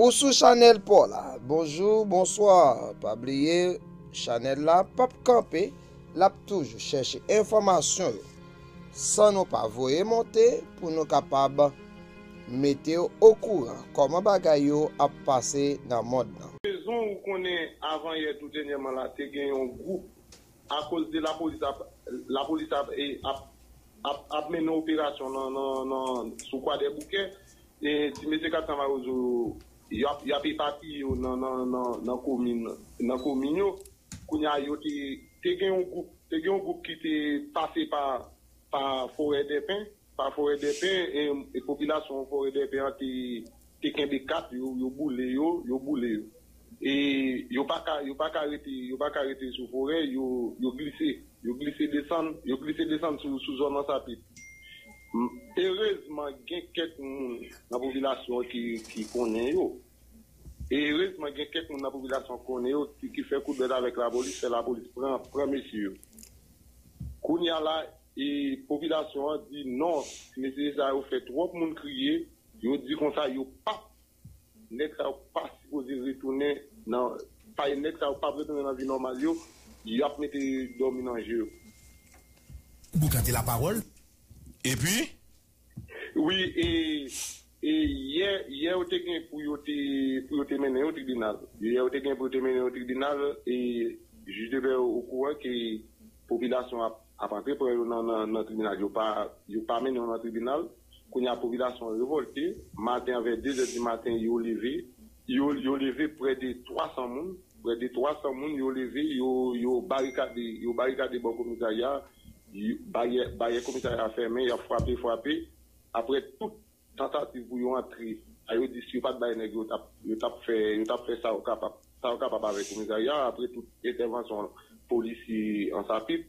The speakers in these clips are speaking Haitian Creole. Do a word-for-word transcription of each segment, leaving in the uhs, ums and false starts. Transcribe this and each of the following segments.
Ou sou chanèl pa w la. Bonjou, bonswa. Pa bliye, chanèl la p ap kanpe, l ap toujou chèche enfòmasyon yo. San nou pa voye monte pou nou kapab mete w okouran kòman bagay yo ap pase nan mond lan. Rezon ou konnen avan yè tou dènyèman la te gen yon gwoup akoz de lapolis ap lapolis ap e ap ap ap mennen operasyon nan nan nan sou Kwadèboukè e ti mesye Katsan Mawozo y ap y ap epapiye yo nan nan nan nan komin nan komin yo. Kounye a yo te te gen yon gwoup te gen yon gwoup ki te pase pa pa Forèdèpen pa Forèdèpen e e popilasyon Forèdèpen an te te kenbe kat yo yo boule yo yo boule yo e yo pa ka yo pa ka rete yo pa ka rete sou forè yo yo glise yo glise desann yo glise desann sou sou zòn Ansapit. Erezman gen kèk moun nan popilasyon an ki ki konnen yo e erezman gen kèk moun nan popilasyon konnen yo ki ki fè koudwèt avèk lapolis fè lapolis pran pran mesye yo. Kounye a la e popilasyon an di non, mesye sa yo fè twòp moun kriye, yo di konsa yo p ap nèg sa yo pa sipoze retounen nan pa nèg sa yo p ap retounen nan vi nòmal yo, y ap mete dòmi nan je yo. Boukante lapawòl. Epi? Wi, e e yè yè yo te gen pou yo te pou yo te mennen yo tribinal. Yè yo te gen pou yo te mennen yo tribinal e jij de pè okouran ke popilasyon ap ap antre pran yo nan nan nan tribinal. Yo pa yo pa mennen yo nan tribinal. Kounye a popilasyon an revòlte. Maten an vè de zè di maten yo leve. Yo yo leve prè de twa san moun. Prè de twa san moun yo leve yo yo barikade yo barikade bò komisarya. Baryè baryè komisarya a fèmen y ap frape frape. Apre tout tantativ pou yo antre a yo di si yo pa t bay nèg yo t ap yo t ap fè yo t ap fè sa yo kapab sa yo kapab avèk komisarya apre tout entèvansyon polisye Ansapit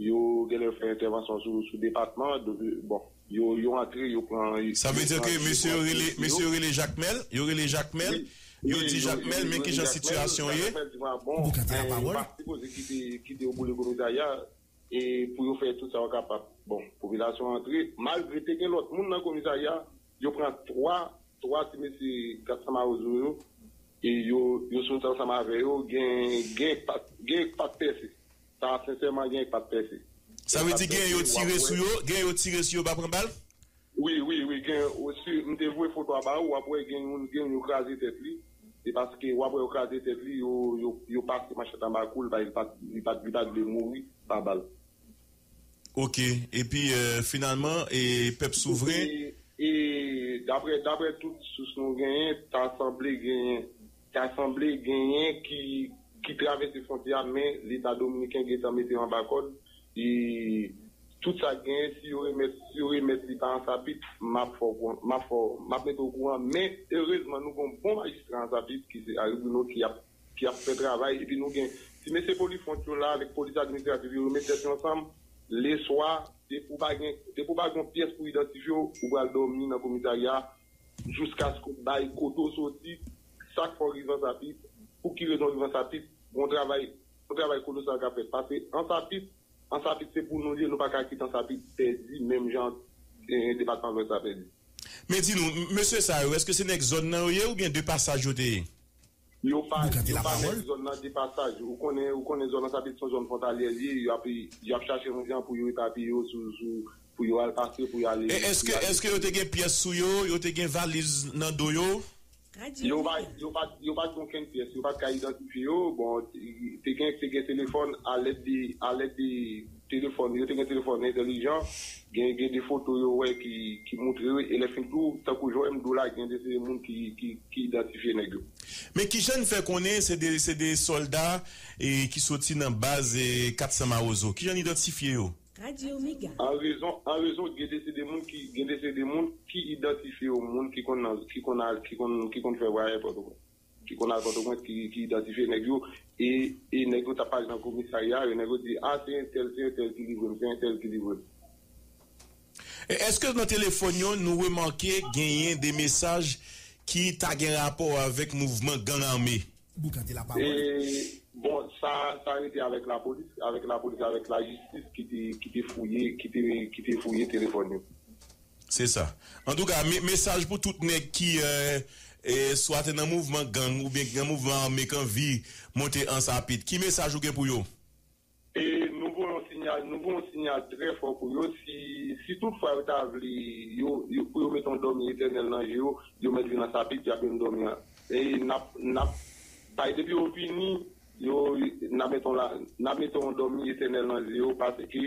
yo genlè fè entèvansyon sou sou depatman bon yo yo antre yo pran sa vle di ke mesye yo rele mesye yo rele Jakmèl yo rele Jakmèl yo di Jakmèl men kijan sitiyasyon ye. Jakmèl di mwen bon Boukante lapawòl. Pa sipoze kite kite yo boule komisarya e pou yo fè tout sa yo kapab. Bon, popilasyon antre, malgre te gen lòt moun nan komisarya, yo pran twa twa ti mesye Katsan Mawozo yo e yo yo sot ansanm avè yo, gen gen pa t gen pa t pèse. Sa sensèman gen pa t pèse. Sa vle di gen yo tire sou yo, gen yo tire sou yo pa pran bal? Wi, wi, wi, gen osi, m te voye foto a ba ou, w ap wè gen youn gen youn yo kraze tèt li. Se paske w ap wè yo kraze tèt li, yo yo yo pase manchèt anba kou l, li pa li pa li pa t vle mouri pa bal. Ok, epi euh, finalman e pèp souvren. E, e daprè daprè tout sous nou genyen, ta sanble genyen ta sanble genyen ki ki travèse fwontyè a, men Leta dominiken gentan mete yo anba kòd. E tout sa k genyen, si yo remèt si yo remèt li pa Ansapit, m ap fè w kon- m ap fè w- m ap mete w okouran. Men erezman nou gen yon bon majistra Ansapit ki se Harry Bruno ki ap ki ap fè travay epi nou gen ti mesye polifwont yo la avèk polis administratif yo yo met tèt yo ansanm leswa depi w pa gen depi w pa gen yon pyès pou idantifye w ou pral dòmi nan komisarya jiskaske w bay kote w soti sa k fè w rive Ansapit pou ki rezon w rive Ansapit gon travay gon travay kolosal k ap fèt pase Ansapit Ansapit se pou nou l ye nou pa ka kite Ansapit pèdi menm jan depatman Lwès la pèdi. Men di nou, mesye sa yo, èske se nèg zòn nan yo ye oubyen de pasaj yo te ye? Yo pa yo pa nèg zòn nan de pasaj. Ou konnen ou konnen zòn nan sa vin se yon zòn fwontalyè li ye, y ap y ap chache yon jan pou yo epapiye yo sou sou pou yo al pase pou y ale. E èske èske yo te gen pyès sou yo, yo te gen valiz nan do yo? Yo pa yo pa yo pa t gen okenn pyès, yo pa t ka idantifye yo. Bon, te gen te gen telefòn alèd de alèd de telefòn, yo te gen telefòn entèlijan, gen gen de foto yo wè ki ki moutre yo, e lè fin tou, tankou jan w wè m di w la, gen de se de moun ki ki ki idantifye nèg yo. Men kijan n fè konnen se de se de sòlda e ki soti nan baz e Katsan Mawozo? Kijan n idantifye yo? Radyo Mega. An rezon an rezon gen de se de moun ki gen de se de moun ki idantifye yo, moun ki konn nan ki konn al ki konn ki konn fè vwayaj Pòtoprens. ki konn al Pòtoprens ki ki idantifye nèg yo e e nèg yo t ap pale nan komisarya yo nèg yo di a se entèl se entèl ki livre m se entèl ki livre m. E èske nan telefòn yo nou remake genyen de mesaj ki ta gen rapò avèk mouvman gang ame? Boukante lapawòl. E bon sa sa rete avèk lapolis avèk lapolis avèk lajistis ki te ki te fouye ki te ki te fouye telefòn yo. Se sa. Antouka, mesaj pou tout nèg ki euh, e, swa te nan mouvman gang oubyen nan mouvman ame k anvi monte Ansapit. Ki mesaj ou gen pou yo? E nou voye yon sinyal, nou voye yon sinyal trè fò pou yo. Si, si toutfwa yo ta vle, yo, yo, pou yo mete yon dòmi etènèl nan je yo, yo mèt vin Ansapit, y ap vin dòmi an. E n ap, n ap bay, depi yo vini, yo, n ap mete yon la, n ap mete yon dòmi etènèl nan je yo, paske,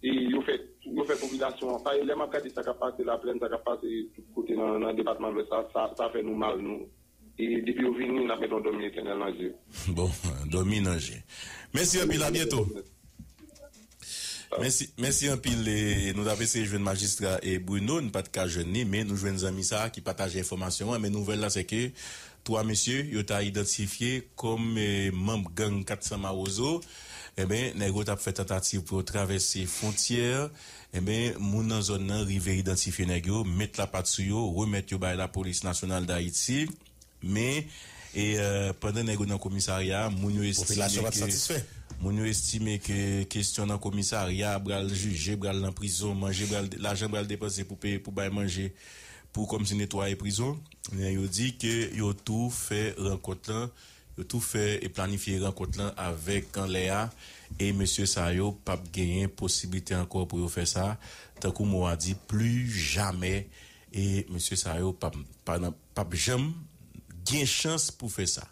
e, yo fè, yo fè popilasyon an, pa, lè m ap gade sa k ap pase Laplèn, sa k ap pase tout kote nan, nan depatman Lwès la, sa, sa fè nou mal, nou. E depi yo vini, n ap mete yon dòmi etènèl nan je. Bon, dòmi nan je. Mèsi anpil, a byento. Mèsi, mèsi anpil. E nou t ap eseye jwenn majistra e Bruno, n pa t ka jwenn li, men nou jwenn zanmi sa a ki pataje enfòmasyon an. Men nouvèl la, se ke twa mesye, yo ta idantifye kòm, e, manm gang kat san Mawozo. Enben, nèg yo t ap fè tantativ pou yo travèse fwontyè. Enben, moun nan zòn nan rive idantifye nèg yo, met lapat sou yo, remèt yo bay Lapolis Nasyonal d Ayiti. Men, e, e, pandan nèg yo nan komisarya a, moun yo estime ke, moun yo estime ke kesyon nan komisarya a pral jije, pral nan prizon, manje pral, lajan pral depanse pou peye, pou bay manje, pou kòmsi netwaye prizon. Men yo di ke yo tou fè rankont lan, yo tou fè e planifye rankont lan avèk anlè a, e mesye sa yo p ap genyen posiblite ankò pou yo fè sa, tankou mo a di, pli jamè, e mesye sa yo p ap, pa nan, p ap janm gen chans pou fè sa.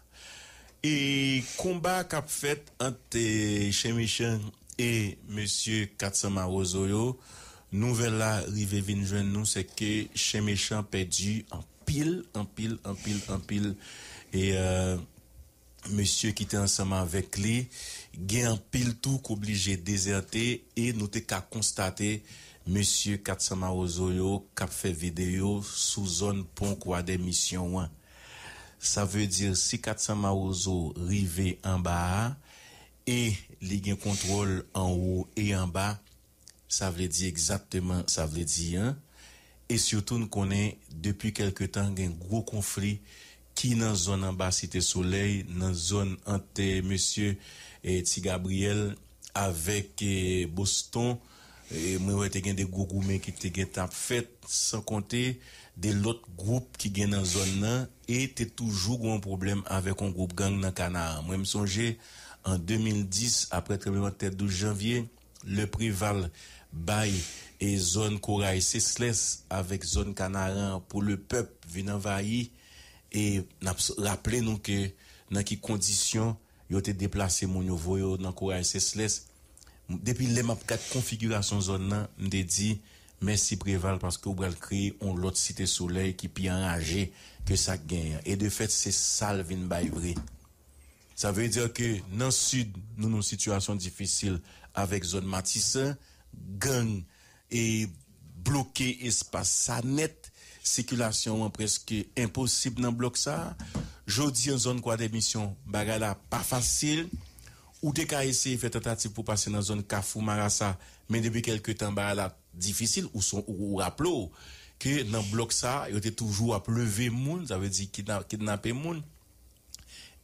E konba k ap fèt ant, e, Chen Mechan e mesye kat san Mawozo yo, nouvèl la rive vin jwenn nou, se ke Chen Mechan pèdi anpil, anpil, anpil, anpil, e, e, mesye ki te ansanm avèk li, gen anpil tou k oblije dezète, e nou te ka konstate mesye kat san Mawozo yo k ap fè videyo sou zòn pon Kwa dè Misyon an. Sa vle di, si kat san Mawozo rive anba a, e li gen kontwòl anwo e anba, sa vle di egzakteman sa vle di an. E sitou n konnen depi kèlke tan gen gwo konfli ki nan zòn anba Site Solèy, nan zòn ant, e, mesye, e, Ti Gabriyèl avèk, e, Boston. E, mwen wè te gen de gwo goumen ki te gentan ap fèt, san konte de lòt gwoup ki gen nan zòn nan, e te toujou gen yon pwoblèm avèk yon gwoup gang nan Kanaran. Mwen m sonje an de mil dis, aprè tranblemanntè douz janvye, lè Preval bay, e, zòn Koray Seslès avèk zòn Kanaran pou lepèp vin anvayi, e n ap s-, raple nou ke nan ki kondisyon yo te deplase moun yo, voye yo nan Koray Seslès. Depi lè m ap gad konfigirasyon zòn nan, m te di, mèsi Preval, paske w pral kreye yon lòt Site Solèy ki pi anraje ke sa k genyen an. E de fèt, se sa l vin bay vre. Sa vle di ke nan Sid, nou nan yon sitiyasyon difisil avèk zòn Matisan, gang e bloke espas sa nèt, sikilasyon an prèske enposib nan blòk sa a. Jodi an, zòn Kwa dè Misyon, bagay la pa fasil. Ou te ka eseye fè tantativ pou pase nan zòn Kafou Marasa, men depi kèlke tan, bagay la difisil. Ou son-, ou, ou raple w ke nan blòk sa a, yo te toujou ap leve moun, sa vle di kidna-, kidnape moun.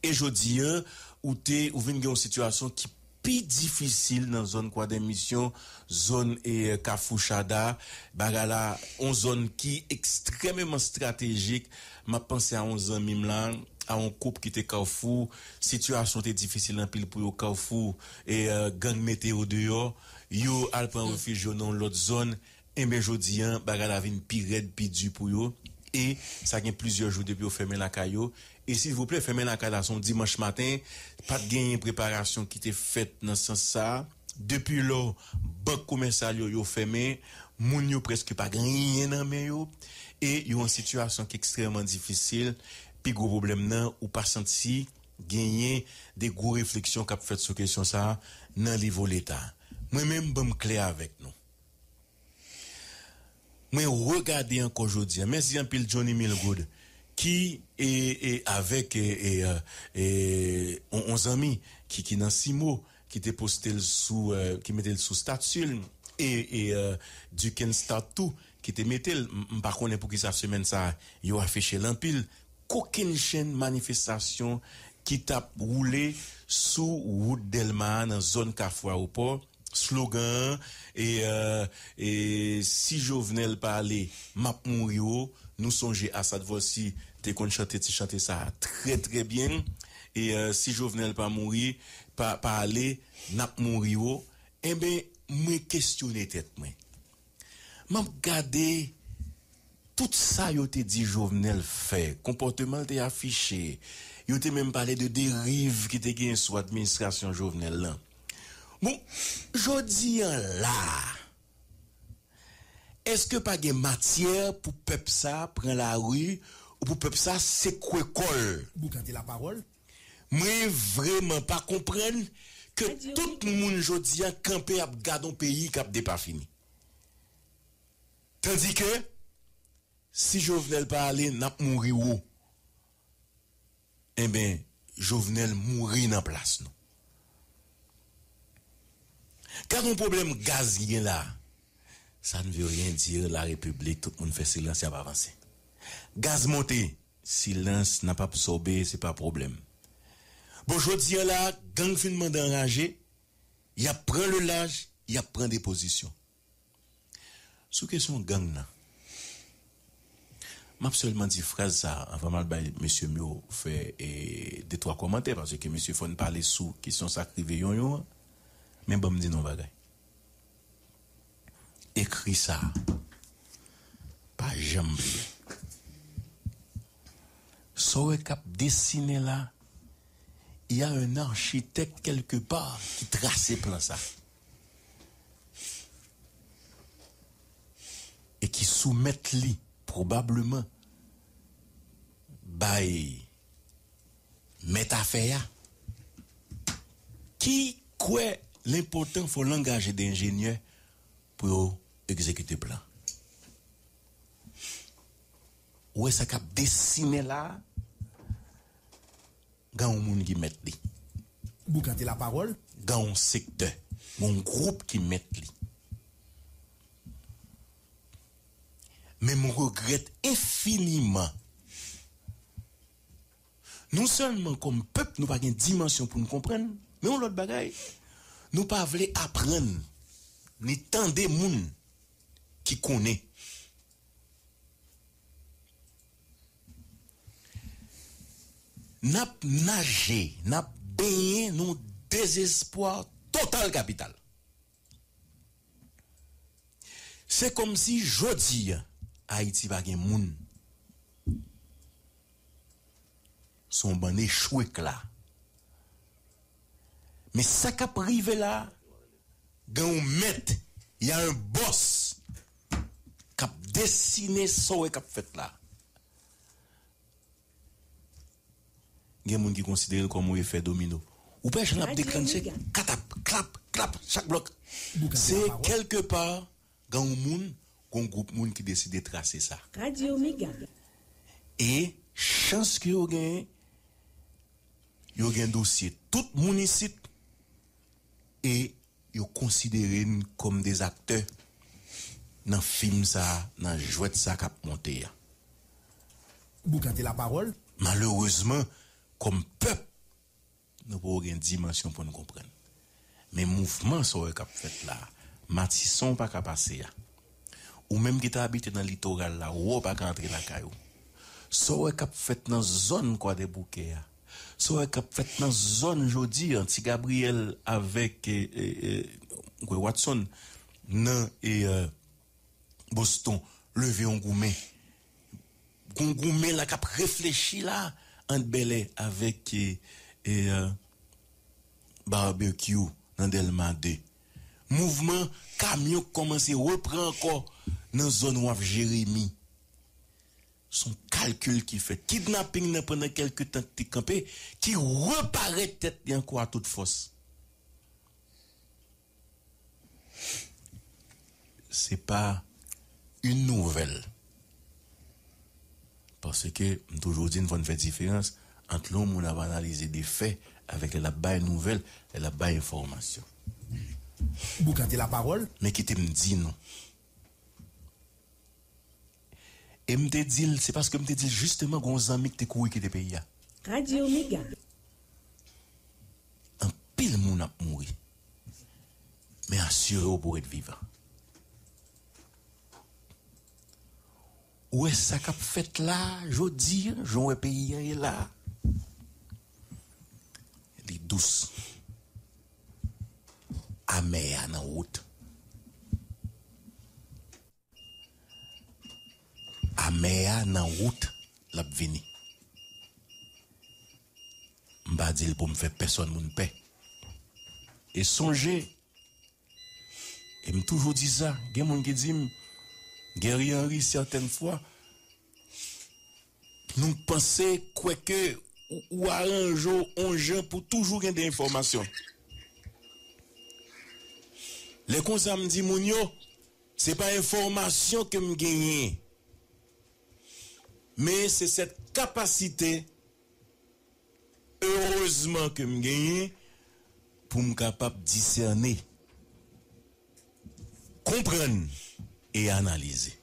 E jodi an, ou te, ou vin gen yon sitiyasyon ki pi difisil nan zòn Kwa dè Misyon, zòn, e, Kafou Chada, bagay la, yon zòn ki ekstrèmeman estratejik. M ap panse a yon zanmi m la, a yon koup ki te Kafou, sitiyasyon te difisil anpil pou yo Kafou, e, e, gang mete yo deyò, yo al pran refij yo nan yon lòt zòn. Enben, jodi an, bagay la vin pi rèd, pi di pou yo. E sa gen plizyè jou depi yo fèmen lakay yo. E silvouplè, fèmen lakay la, se yon dimanch maten. Pa t genyen preparasyon ki te fèt nan sans sa a. Depi lò, bank komèsyal yo, yo fèmen. Moun yo prèske pa gen anyen nan men yo. E yo an sitiyasyon ki ekstrèmman difisil. Pi gwo pwoblèm nan, ou pa santi genyen de gwo refleksyon k ap fèt sou kesyon sa a nan nivo Leta. Mwen menm, ban m klè avèk nou. Mwen regade ankò jodi a. Mèsi anpil Johnny Milgood ki, e, e, avèk, e, e, e, e, on, on zanmi ki, ki nan Simo, ki te poste l sou, e, ki mete l sou stati l, e, e, e, Duckens Star tou, ki te mete l. M, m pa konnen poukisa semèn sa a, yo afiche l anpil. Kokennchenn manifestasyon ki t ap woule sou wout Dèlma a nan zòn Kafou Ayewopò. Slogan an, e, e, e, si Jovenel pa ale, m ap mouri o. Nou sonje Asad Vòsi te konn chante ti chante sa a trè, trè byen. E, euh, si Jovenel pa mouri, pa, pa ale, n ap mouri wo. Enben, mwen kesyone tèt mwen. M ap gade tout sa yo te di Jovenel fè, konpòteman l te afiche. Yo te menm pale de deriv ki te genyen sou administrasyon Jovenel lan. Bon, jodi a la a, èske pa gen matyè pou pèp sa a pran lari ou pou pèp sa a sekwe kò l? Boukante lapawòl. Mwen vrèman pa konprann ke tout moun jodi a kanpe ap gade yon peyi k ap depafini. Tandike, si Jovenel pa ale, n ap mouri wo. Enben, Jovenel mouri nan plas nou. Gad yon pwoblèm gaz ki gen la. Ça ne veut rien dire, la République, tout moun fè silans, y ap avanse. Gaz monte, silans, n ap absòbe, se pa pwoblèm. Bon, jodi a la, gang fin mande anraje, y ap pran le laj, y ap pran depozisyon. Sou kesyon gang nan, m ap sèlman di fraz sa a anvan m al bay mesye m yo fè, e, de twa kòmantè, paske mesye fò n pale sou kesyon sa k rive Yonyon an. Men ban m di nou yon bagay. Ekri sa a. Pa janm bliye. Sa w wè k ap desinen la, y a un architecte quelque part ki trase plan sa. E ki soumèt li, pwobableman, bay mèt afè a, ki kwè l enpòtan fò l angaje de enjenyè pou yo egzekite plan. Ou wè sa k ap desinen la a? Gen yon moun ki mèt li. Boukante lapawòl. Gen yon sektè, gen yon gwoup ki mèt li. Men m regrèt enfiniman. Non sèlman kòm pèp, nou pa gen dimansyon pou n konprann, men yon lòt bagay, nou pa vle aprann, ni tande moun ki konnen. N ap naje, n ap benyen nan dezespwa total kapital. Se kòmsi jodi a, Ayiti pa gen moun. Se yon bann echwe k la. Men sa k ap rive la, gen yon mèt, y a un boss k ap desinen sa w wè k ap fèt la. Gen moun ki konsidere l kòm yon efè domino. Ou pè jan l ap deklanche, katap, klap, klap, chak blòk. Se kèlkepa, gen yon moun, gen yon gwoup moun ki deside trase sa. E chans ke yo genyen, yo gen dosye tout moun isit, e yo konsidere n kòm de aktè nan fim sa, nan jwèt sa k ap monte a. Boukante lapawòl. Malerezman, kòm pèp, nou poko gen dimansyon pou n konprann. Men mouvman sa w wè k ap fèt la a, Matisan w pa ka pase a. Ou menm ki ta abite nan litoral la, ou wè w pa ka antre lakay ou. Sa w wè k ap fèt nan zòn Kwadèboukè a, sa w wè k ap fèt nan zòn jodi a, Ti Gabriyèl avèk, e, e, e, m kwè Watson, nan, e, e, Boston, leve yon goumen. Gon goumen la k ap reflechi la ant Bèlè avèk, e, e, e, Barbecue nan Dèlma de. Mouvman kamyon k kòmanse repran ankò nan zòn Waf Jeremi. Se yon kalkil ki fèt. Kidnaping nan pandan kèlke tan ki te kanpe, ki reparèt tèt li ankò a tout fòs. Se pa yon nouvèl. Paske m toujou di n fò n fè diferans ant lè yon moun ap analize de fè avèk lè l ap bay nouvèl, lè l ap bay enfòmasyon. Boukante lapawòl. Men kite m di nou. E m te di l, se paske m te di l jisteman gen yon zanmi ki te kouri kite peyi a. Radyo Mega. Anpil moun ap mouri. Men asire w pou w ret vivan. Ou wè sa k ap fèt la, jodi a, jan w wè peyi a ye la? Li dous. Amè a nan wout. Amè a nan wout, l ap vini. M pa di l pou m fè pèsonn moun pè. E sonje, e m toujou di sa, gen moun ki di m, Guerrier Henry, sètèn fwa, nou panse, kwè ke ou, ou aranje w on jan pou toujou gen de enfòmasyon. Lè konsa, m di moun yo, se pa enfòmasyon ke m genyen, men se sèt kapasite, erezman, ke m genyen pou m kapab disène, konprann e analize.